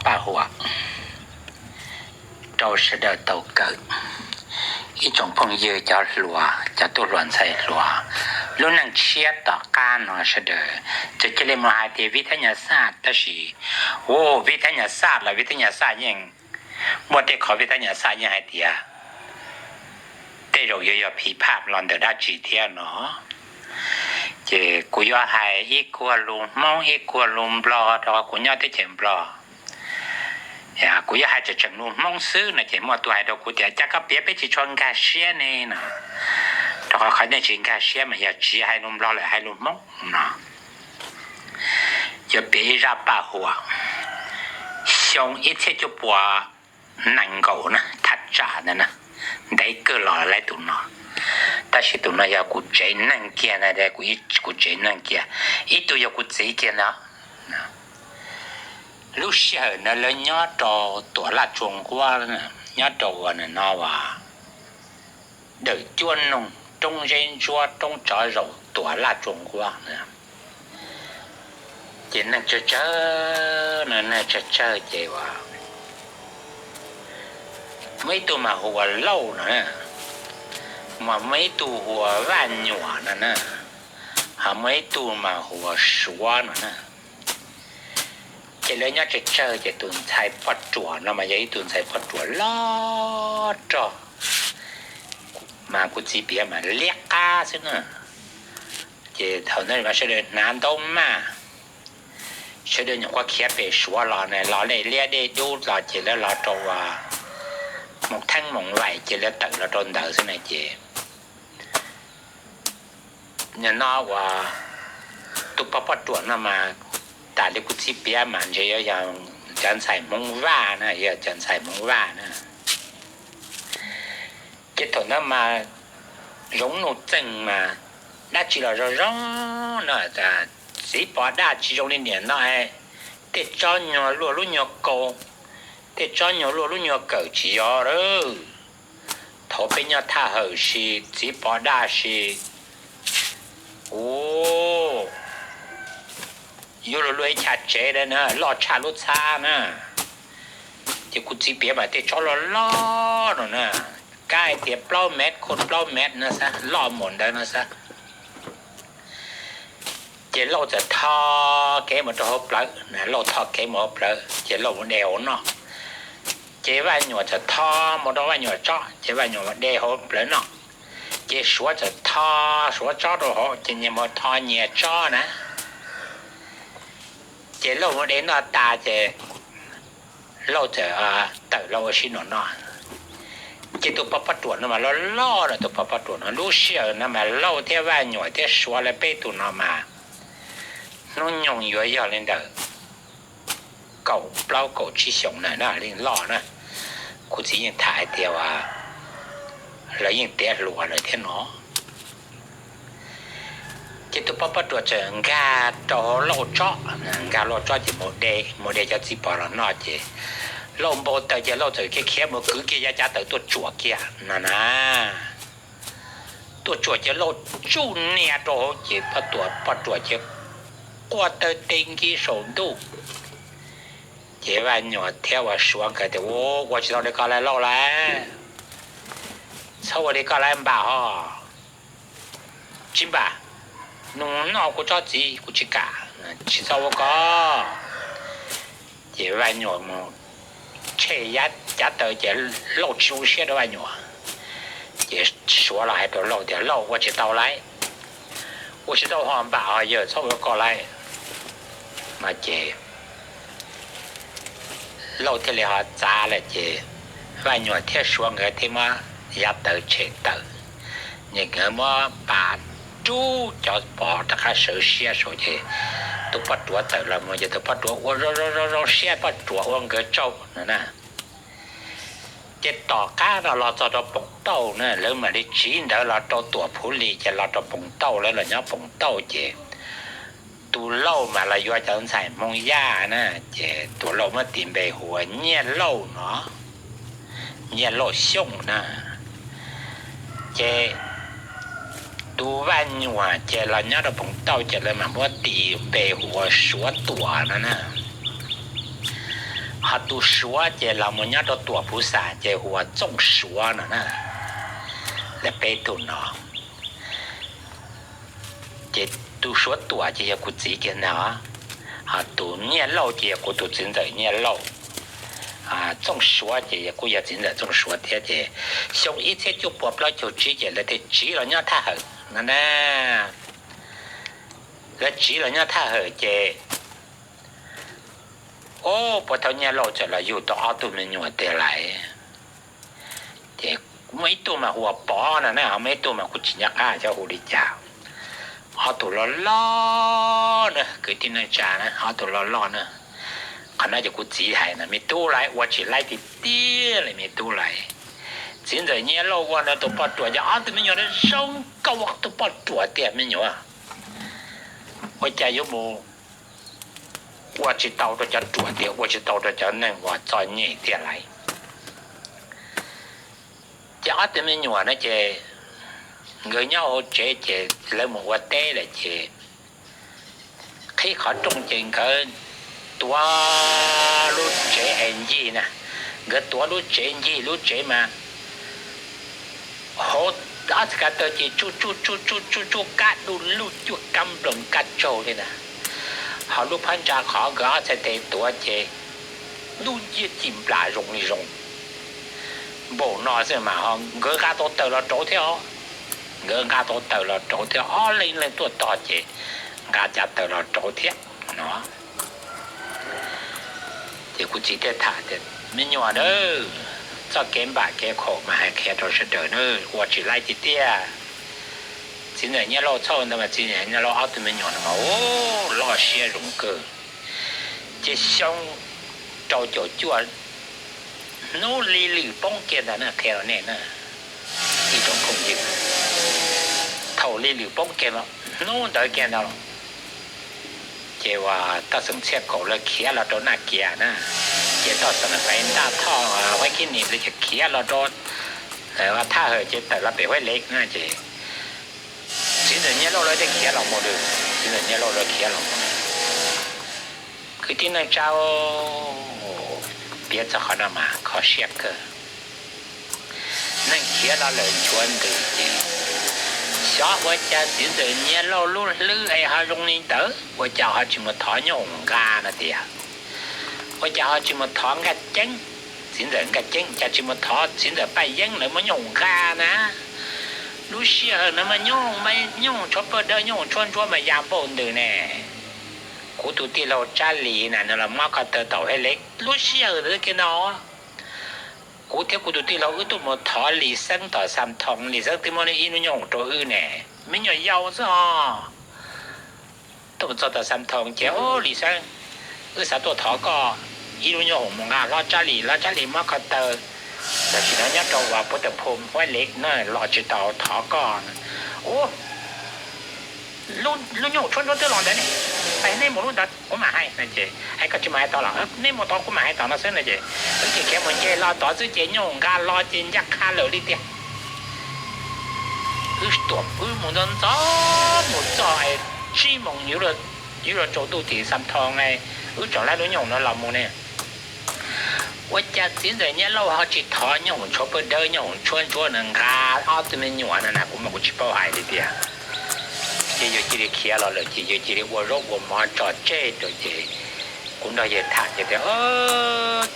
Paj huam rau sawv daws tau kawm. Ib tsoom phooj ywg cov hluas, cov tub hluas ntxhais hluas, lub neej tshiab tom qab no sawv daws txawm cia li mus hais tias vib thab nyas xaj, tab sis, u, vib thab nyas xaj los vib thab nyas xaj yeej muaj tej qhov vib thab nyas xaj yeej hais tias tej zaum yuav yog phiv phaj los ntawm dab tsi thiab no. Ces kuv yuav hais ib kuag lus Hmoob ib kuag lus Nplog rau qhov kuv nyob teb chaws Nplog. Kuv yuav hais tseem tseem lus Hmoob xwb no ces muaj tus hais rau kuv tias cas koj piav peb tsis tshua nkag siab ne no. Rau qhov qhov nej tsis nkag siab mas yog tsis hais lus Nplog lawm hais lus Hmoob no. Yuav piav ib zaj paj huam xyoo ib txhiab cuaj puas nees nkaum na, thaj tsam ntawd na, ntev kawg los lawm tus no. Tab sis tus no yog kuv tsev neeg kiag na, kuv tsev neeg kiag, ib tug yog kuv txiv kiag ntag. Lub sij hawm ntawd lawv nyob rau Tuam Laj Tsua Nquab, nyob rau uas no uas Dawm Cuab Noog, roob Zeb Ntsuab, roob Tsov Zaum, Tuam Laj Tsua Nquab. Ces neeg tsawg tsawg no, neeg tsawg tsawg ces uas muaj ib tug mas hu ua Lauj no, mas muaj ib tug hu ua Vaj Nyuam no na, ho muaj ib tug mas hu ua Suav no na. Ces lawv nyob tsawg tsawg ces tus ntxhais poj ruam no mas yog ib tug ntxhais poj ruam loj rog, mas kuv txiv piav mas liab qab xwb na. Ces thaum ntawd mas sawv daws hnav ntaub maj, sawv daws nyuam qhuav khiav pem Suav los na, los dej liab dej dub los ces lawv los rau uas Moos Theeb Moos Vaim ces lawv tawm los rau ntawd xwb na ces no uas tus poj poj ruam no mas tas li kuv txiv piav mas ntshe yuav yog cov ntxhais Hmoob Vaj na, yog cov ntxhais Hmoob Vaj na. Ces thaum ntawd mas zoov nuj txeeg mas dab tsi los zoo zoo no, txiv pov daj tsis zoo li niam no, tej tsob nyuag luaj lub nyuag kaus, tej tsob nyuag luaj lub nyuag kawm tsis yog lawm. Thaum peb nyob thaj hawm si txiv pov daj si, u, yuav luag luaj ib chav tsev na, loj tshaj lub txhab na. Ces kuv txiv piav mas tej tsob loj loj no na, kab hais tias plaub mev, khuj plaub mev no xwb, loj mus ntawd no xwb. Ces Lauj txawm tho kev mus rau hauv plawv, Lauj tho kev mus hauv plawv ces Lauj mus de hauv noj. Ces Vaj Nyuam txawm tho mus rau Vaj Nyuam tsob ces Vaj Nyuam mus de hauv plawv noj. Ces Suav txawm tho Suav tsob rau hauv ces nyias mus tho nyias tsob na. Ces Lauj mus de noj tas ces Lauj txawm tawm los ua si noj no. Ces tus poj poj ruam no mas loj loj lawm, tus poj poj ruam no lub sij hawm no mas Lauj thiab Vaj Nyuam thiab Suav lawv peb tus no mas hnub nyoog yuav yog li ntawm kaum plaub kaum tsib xyoos na, loj na. Kuv txiv yeej tham hais tias uas lawv yeej tiav hluas lawm thiab no. Ces tus poj poj ruam txawm nkag rau hauv Lauj tsob, nkag Lauj tsob ces mus de, mus de cov txiv pov los noj ces Lauj npau taws ces Lauj txawm khiav khiav mus kwv kiag yav cav taws tuaj tsuam kiag no na. Tuaj tsuam ces Lauj tsuj nias rau hauv ces poj tuam poj ruam ces quaj taw teg nkis saum ntuj. Ces Vaj Nyuam thiab uas Suav nkawd tias, Ua tsis tau li ko lauj, Lauj lauj, txhob ua li ko lauj npam ho. Tsis npam, nws noj kuv tsob txiv kuv tsis kam, tsis txhob ua ko. Ces Vaj Nyuam mus tshem yav cav taws ces Lauj tsis zoo siab rau Vaj Nyuam. Ces Suav los hais rau Lauj tias, Lauj, ua tsis tau lauj, ua tsis tau ho npam ho yawg, txhob ua ko lauj. No ces Lauj thiaj li ho txav lawm ces Vaj Nyuam thiab Suav nkawd thiaj muab yav taws tshem tawm. Ces nkawd muab pas rub cov pov rov qab sawv siab saud ces tus poj ruam tawm los mus ces tus poj ruam ua zoo zoo zoo siab, poj ruam ua nkawd tsaug no na. Ces tom qab no los txog rau Poos Tauj na, lawv mam li tsiv ntawd los rau Tuam Phuv Lis ces los rau Poos Tauj, lawv los nyob Poos Tauj ces tus Lauj mas los yuav cov ntxhais Hmoob Yaj na, ces tus Lauj muab tis npe hu ua Nyiaj Lauj no, Nyiaj Lauj Xyooj na. Ces tus Vaj Nyuam ces los nyob rau Poos Tauj ces lawv mam muab tis npe hu ua Suav Tuam no na. Ho tus Suav ces los mus nyob rau Tuam Phuv Xam ces hu ua Txooj Suav no na. Lawv peb tug no ces tus Suav Tuam ces yog kuv txiv kiag ntag, ho tus Nyiaj Lauj ces yog kuv tus txiv ntxawm Nyiaj Lauj. Txooj Suav ces kuj yog txiv ntxawm Txooj Suav thiab. Ces xyoo ib txhiab cuaj pua plaub caug tsib ces lawv thiaj tsiv los nyob Thaj Hawm no na. Lawv tsiv los nyob Thaj Hawm ces, o, puag thaum Nyiaj Lauj txawm los yug tau ob tug me nyuam tiag lawm. Ces muaj ib tug mas hu ua Pov no na, muaj ib tug mas kuv tsis nco qab xyov hu li cas. Ob tug loj loj na, kwv tij neej tsa na, ob tug loj loj na. Qhov no ces kuv txiv hais na, me tub lawv ua tsis laib tiag tiag li me tub lawv. Txiv ntxawm Nyiaj Lauj ua ntawd tus poj ruam ces ob tug me nyuam no zoo nkauj ua tus poj ruam tiag me nyuam. Ua cas yuav mus ua tsis tau rau cov ruam tiag, ua tsis tau rau cov neeg uas txom nyem tiag lawm. Ces ob tug me nyuam no ces nkawd nyob hauv tsev ces lawv mus ua teb lawm ces qhib qhov rooj ces nkawd tuav lub tsev es ncig na, nkawd tuav lub tsev ncig lub tsev mas hauv ob txhais ko taw ces tsuj tsuj tsuj tsuj tsuj tsuj kab du lug cuaj kab nploos kab tsaug li na. Ho lub phab ntsa qhov nkawd ob txhais tes tuav ces lub ntsiab ci nplas zoo li zoo npaum no xwb mas ho nkawd nqa tau taws los rauv thiab os. Nkawd nqa tau taws los rauv thiab, ob leeg leej tuaj tog ces nqa cov taws los rauv thiab no. Ces kuv txiv thiaj tham tias, me nyuam na, txoj kev npam kev khaum mas hais qhia rau sawv daws na, ua tsis laib tiag tiag. Txiv ntxawm Nyiaj Lauj txhawj ntawd mas txiv ntxawm Nyiaj Lauj ob tug me nyuam no mas loj siab zoo kawg. Ces xyoo rau caum cuaj, hnub li lwm poob kiag ntawd na, qhia rau nej na, ib tsoom phooj ywg, thaum li lwm poob kiag hnub ntawd kiag ntawd ces uas toj xeem Txhiaj Kaum lawv khiav los rau Naj Kias na, ces toj xeem Naj Kias Ntaj Thoj Huab Khib Nis lawv ces khiav los rau Thaj Hawm ces tawm los pem Huab Lev na ces txiv ntxawm Nyiaj Lauj lawv thiaj khiav los mus lawm, txiv ntxawm Nyiaj Lauj lawv khiav los mus. Kwv tij neej tsa, piav txog qhov no mas kho siab kawg. Neeg khiav los lawm nchuav ntws ces xyov ua cas txiv ntxawm Nyiaj Lauj lub hlwb es ho zoo li ntawd, ua cas ho tsis mus thov Nyooj Hoom nqa no tias, ua cas ho tsis mus thov Nkaj Ceeb, txiv ntxawm Nkaj Ceeb, cas tsis mus thov txiv ntxawm Paj Yeeb lawv muab Nyooj Hoom nqa na. Lub sij hawm no mas Nyooj Hoom, Nyooj Hoom tshuav pawg dawb, Nyooj Hoom tshuab ntsuab mas ya npauj ntws ne. Kuv tus tij laug Tsab Lis na nws los mob ko taw tom Huab Lev lub sij hawm ntawd kiag no. Kuv thiab kuv tus tij laug wb tuaj mus thov Lis Xeeb tom Xam Thoo, Lis Xeeb twb muab ib lub Nyooj Hoom rau wb ne, me nyuam yaus xwb os. Tuaj mus txog tom Xam Thoo ces, o, Lis Xeeb, wb xav tuaj thov koj ib lub Nyooj Hoom mus nqa hlob Tsab Lis, hlob Tsab Lis mob ko taw, tam sim no nyob rau uas puv tam phu Huab Lev no los tsis tau thov koj. Ua lub Nyooj Hoom tshuab ntsuab twb los ntawd ne, nej mus lub ntawd kuv mam hais no ces, es koj tsis mus hais tod los, nej mus tod kuv mam hais tod no xwb no ces wb ces khiav mus nce hlo tod xwb ces Nyooj Hoom nqa los ces ncaj qha lawm li tiag. Wb tuam wb mus ntxov ntxov mus txog tsib moos yuav luag tsaus ntuj tim Xam Thoo, wb tseem laij lub Nyooj Hoom no los mus ne. Ua cas txiv ntxawm Nyiaj Lauj ho tsis thov Nyooj Hoom tshuav pawg dawb, Nyooj Hoom tshuab ntsuab no nqa ob tug me nyuam no na, kuv mas kuv tsis paub hais li tiag. Ces yawg cia li khiav los lawm ces yawg cia li ua zaub ua mov tso tseg rau ces kuv nrog yawg tham ces tias,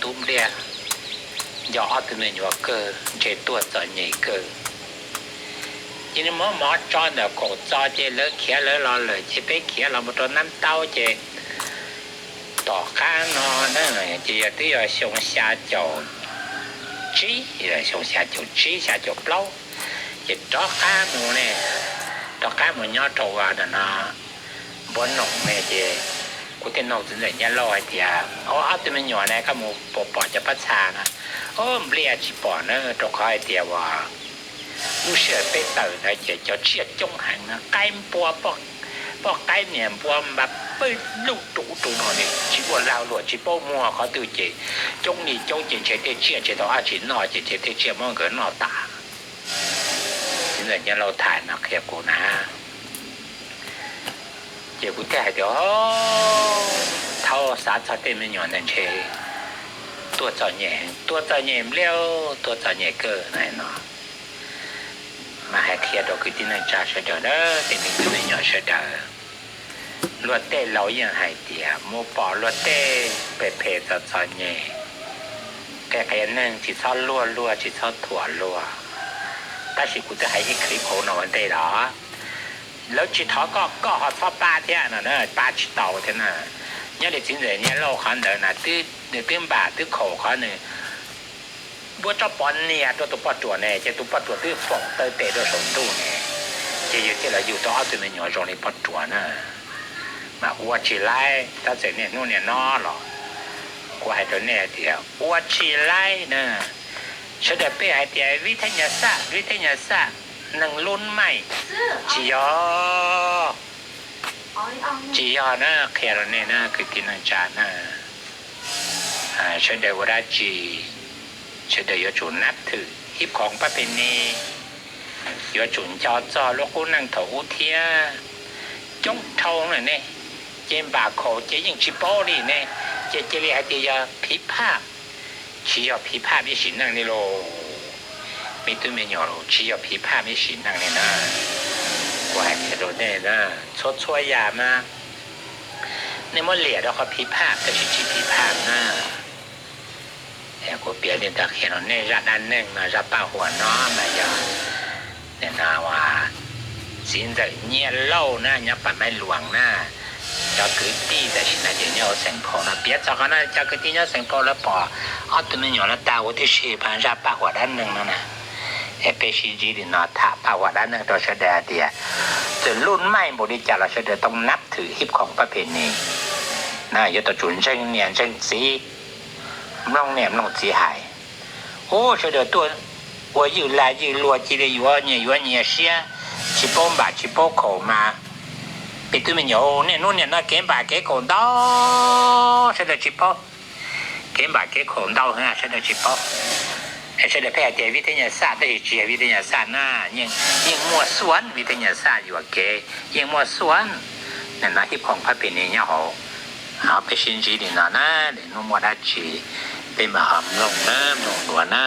tub Npliaj, nco ob tug me nyuam kawg, ntshe tuag txom nyem kawg. Ces nws muab mov tso ntawm kaum txo ces lawv khiav lawv los lawm ces peb khiav los mus rau Nab Taub ces tom qab no ces yog twb yog xyoo xya caum tsib, xyoo xya caum tsib xya caum plaub, ces rov qab mus ne, rov qab mus nyob rau no Npua Noom ne ces kuv thiaj nug txiv ntxawm Nyiaj Lauj hais tias, o, ob tug me nyuam ne koj mus puas pom cov pob txha na? O, Npliaj, tsis pom na, rau qhov hais tias uas lub sij hawm peb tawm ntawd ces cov tsiaj coob heev na, qaib npua, poj qaib niam npua mas pawg lug rau ub rau no ne, tsis muaj lag luam tsis paub muag qhov twg ces coob li coob ces ntshe tej tsiaj ntshe tau dab tsi noj ces ntshe tej tsiaj muab nkawd noj tas. Txiv ntxawm Nyiaj Lauj tham no qhia kuv na. Ces kuv thiaj hais tias, thaum xav txog tej me nyuam ntawd ntshe tuag txom nyem, tuag txom nyem npliaj, tuag txom nyem kawg na no. Mas hais qhia rau kwv tij neej tsa sawv daws na, tej me tub me nyuam sawv daws, luag tej laus yeej hais tias mus pom luag tej phem phem txom txom nyem, qias qias neeg tsis txhob luag luag, tsis txhob thuam luag. Tab sis kuv twb hais ib qho no ua ntej los, lawv tsis thov koj, koj ho txhob pab thiab no, pab tsis tau thiab na. Nyob li txiv ntxawm Nyiaj Lauj qhov ntawd na, nws twb npam twb khaum qhov nws npuab tsob pov nias rau tus poj ruam ne, ces tus poj ruam twb foom taw tes rau saum ntuj ne, ces yus thiaj los yug tau ob tug me nyuam zoo li poj ruam na. Mas ua tsis laib, tab txawm niaj hnub niaj no los kuv hais rau nej hais tias ua tsis laib na. Sawv daws pheej hais tias vib theb nyas xaj, vib theb nyas xaj, neeg lub maij, tsis yog, tsis yog na, qhia rau nej na kwv tij neej tsa na. Sawv daws ua dab tsi, sawv daws yuav tsum nab thwm hib khoom pab pem ne, yuav tsum nco txog lub qub neej thaum ub thiab. Coob dhau lawm ne, ces npam khaum ces yeej tsis paub li ne, ces cia li hais tias yog phiv phaj. Tsis yog phiv phaj ib sim neej li lauj, me tub me nyuam, tsis yog phiv phaj ib sim neej li na. Kuv hais qhia rau nej na, txhua txhua yam mas nej muab liam rau qhov phiv phaj tab sis tsis phiv phaj na. Kuv piav li ntawd qhia rau nej, zaj dab neeg no, zaj paj huam no mas yog txiv ntxawm Nyiaj Lauj na nyob Pas Maib Luas na, cov kwv tij tam sim no ces nyob hauv Xeem Phau no. Piav txog qhov no cov kwv tij nyob Xeem Phau lawv pom ob tug me nyuam no tag huv tib si mas zaj paj huam dab neeg no na. Es peb sib ntsib li no tham paj huam dab neeg rau sawv daws hais tias txawm lub maij npaum li cas los sawv daws tau nab thwm hib khoom pab phem ne, na yuav tau tsum ntseeg niam ntseeg txiv, mloog niam mloog txiv hais. Ub, sawv daws tuaj ua ywj lag ywj luag cia li yuav nyias yuav nyias siab, tsis paub npam tsis paub khaum mas, peb tub me nyuam niaj hnub niaj no kev npam kev khaum ntau, sawv daws tsis paub. Kev npam kev khaum ntau sawv daws tsis paub. Sawv daws pheej hais tias vib theb nyas xaj, tab sis tsis yog vib theb nyas xaj na, yeej muaj xuam vib theb nyas xaj yuam kev, yeej muaj xuam. Nim no hib khoom pab phem ne nyob hauv. Peb sib ntsib li no na, lwm hnub muaj dab tsi peb mam ho mloog na, mloog dua na.